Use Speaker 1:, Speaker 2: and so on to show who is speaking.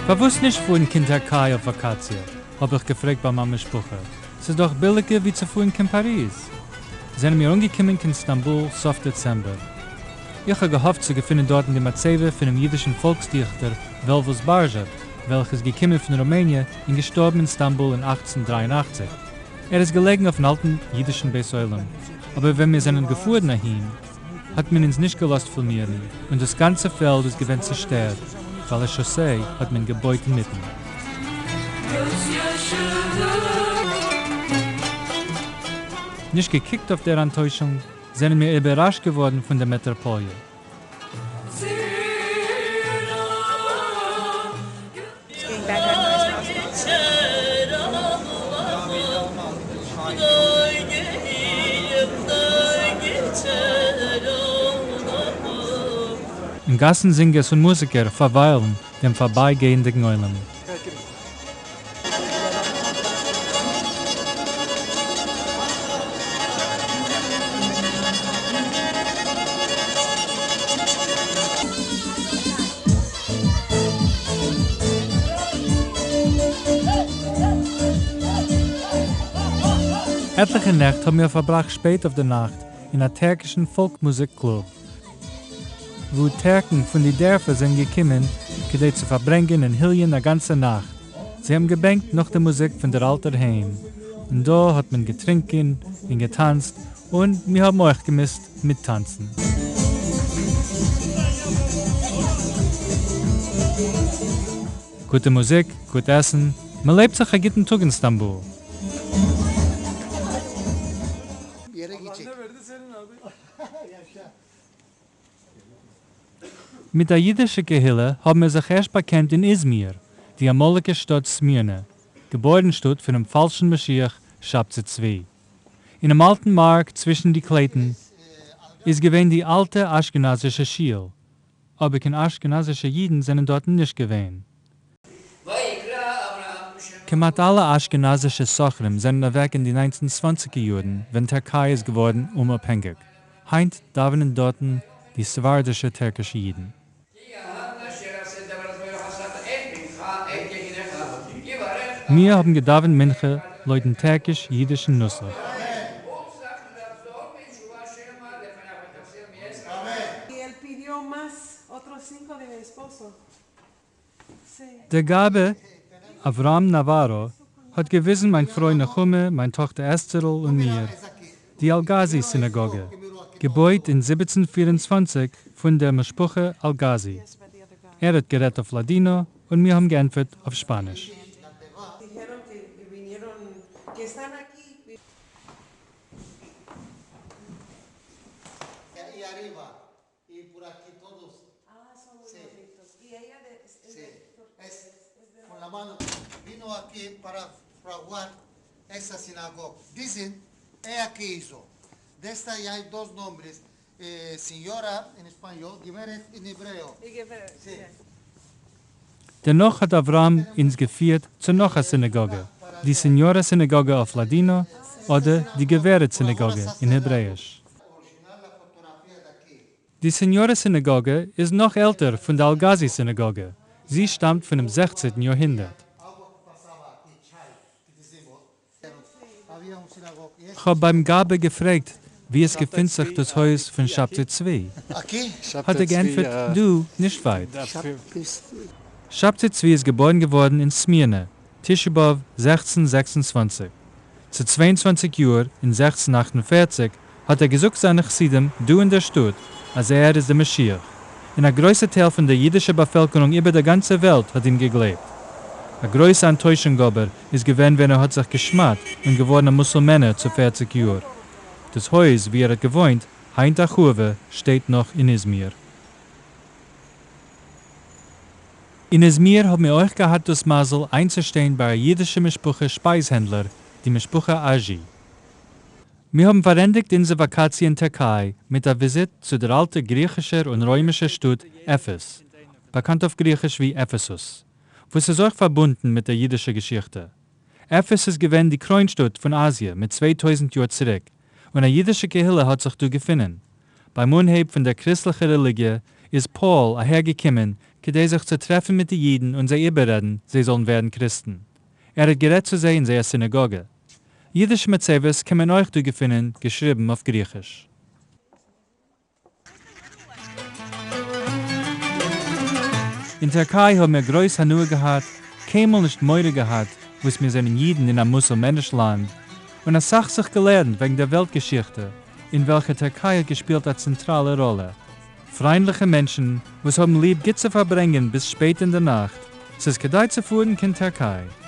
Speaker 1: פארוואס נישט פארן קיין טערקיי אויף וואקאציע? האב איך געפרעגט ביי מיין משפחה, ס'איז דאך ביליגער ווי צו פארן קיין פאריז. זענען מיר אנגעקומען קיין סטאמבול סוף דעצעמבער. איך האב געהאפט צו געפינען דארטן די מצבה פונעם אידישן פאלקס-דיכטער וועלוול זבארזשעוו, וועלכער איז געקומען פון רומעניע און געשטארבן אין סטאמבול אין 1883. ער איז געלעגן אויפן אלטן אידישן בית עולם, אבער ווען מיר זענען געפארן אהין, האט מען אונז נישט געלאזט פילמירן, און דאס גאנצע פעלד איז געווען צעשטערט, ווייל א שאסיי האט מען געבויט אינמיטן. נישט געקוקט אויף דער אנטוישונג, זענען מיר איבערראשט געווארן פון דער מעטראפאליע. און גאסן זינגערס און מוזיקער פארוויילן דעם פארבייגייענדיגן עולם. עטליכע נעכט האבן מיר פארבראכט שפעט אויף די נאכט אין א טערקישן פאלק-מוזיק קלוב, וואו טערקן פון די דערפער זענען געקומען כדי צו פארברענגען און היליען א גאנצע נאכט. זיי האבן געבענקט נאך די מוזיק פון דער אלטער היים, און דא האט מען געטרינקען און געטאנצט, און מיר האבן אויך געמוזט מיטטאנצן. גוטע מוזיק, גוט עסן, מען לעבט זיך א גוטן טאג אין סטאמבול. מיט דער יידישער קהילה האבן מיר זיך ערשט באקענט אין איזמיר, די אמאליגע שטאט סמירנע, געבוירן-שטאט פונעם פאלשן משיח שבתי צבי. אינעם אלטן מארק צווישן די קלייטן איז געווען די אלטע אשכנזישע שיל, אבער קיין אשכנזישע אידן זענען דארטן נישט געווען. כמעט אלע אשכנזישע סוחרים זענען אוועק אין די 1920ער יארן ווען טערקיי איז געווארן אומאפהענגיק. היינט דאווענען דארטן די ספרדישע טערקישע אידן. מיר האבן געדאווענט מנחה לויטן טערקיש-אידישן נוסח. דער גבאי, אברהם נאווארא, האט געוויזן מיין פרוי נחמה, מיין טאכטער אסתר'ל און מיר, די אלגאזי סינאגאגע, געבויט אין 1724 פון דער משפחה אלגאזי. ער האט גערעדט אויף לאדינא און מיר האבן געענטפערט אויף שפאניש. דערנאך האט אברהם אונז געפירט צו נאך א סינאגאגע, די סעניארא סינאגאגע אויף לאדינא, אדער די גברת סינאגאגע אין העברעאיש. די סעניארא סינאגאגע איז נאך עלטער פון די אלגאזי סינאגאגע, זי שטאמט פונעם 16טן יארהונדערט. כ'האב ביים גבאי געפרעגט וואו עס געפינט זיך דאס הויז פון שבתי צבי, האט ער געענטפערט דא נישט ווייט. שבתי צבי איז געבוירן געווארן אין סמירנע, תשעה באב 1626. צו 22 יאר, אין 1648, האט ער געזאגט זיינע חסידים דא אין דער שטאט, אז ער איז דער משיח, און א גרויסער טייל פון דער אידישער באפעלקערונג איבער דער גאנצער וועלט האט אים געגלייבט. א גרויסע אנטוישונג אבער איז געווען ווען ער האט זיך געשמדט און געווארן א מוסולמענער צו 40 יאר. דאס הויז וואו ער האט געוואוינט, היינט א חורבה, שטייט נאך אין איזמיר. אין איזמיר האבן מיר אויך געהאט דאס מזל איינצושטיין ביי א אידישע משפחה שפייזהענדלער, די משפחה אזשי. מיר האבן פארענדיגט אונזער וואקאציע אין טערקיי מיט א וויזיט צו דער אלטער גריכישער און רוימישער שטאט עפעס, באקאנט אויף גריכיש ווי אפעסוס, וואס איז אויך פארבונדן מיט דער אידישער געשיכטע. עפעס איז געווען די קרוינשטאט פון אזיע מיט 2000 יאר צוריק, און א אידישע קהילה האט זיך דא געפונען. ביים אנהייב פון דער קריסטליכער רעליגיע איז פאול אהערגעקומען. כדי זיך צו טרעפן מיט די יידן און זיי איבעררעדן זיי זאלן ווערן קריסטן. ער האט גערעדט צו זיי אין זייער סינאגאגע. יידישע מצבות קען מען אויך דא געפינען געשריבן אויף גריכיש. אין טערקיי האבן מיר גרויס הנאה געהאט, קיינמאל נישט מורא געהאט וואס מיר זענען יידן אין א מוסולמעניש לאנד, און א סך זיך געלערנט וועגן דער וועלט-געשיכטע, אין וועלכער טערקיי האט געשפילט א צענטראלע ראלע. פריינדליכע מענטשן וואס האבן ליב גוט צו פארברענגען ביז שפעט אין דער נאכט, ס'איז כדאי צו פארן קיין טערקיי.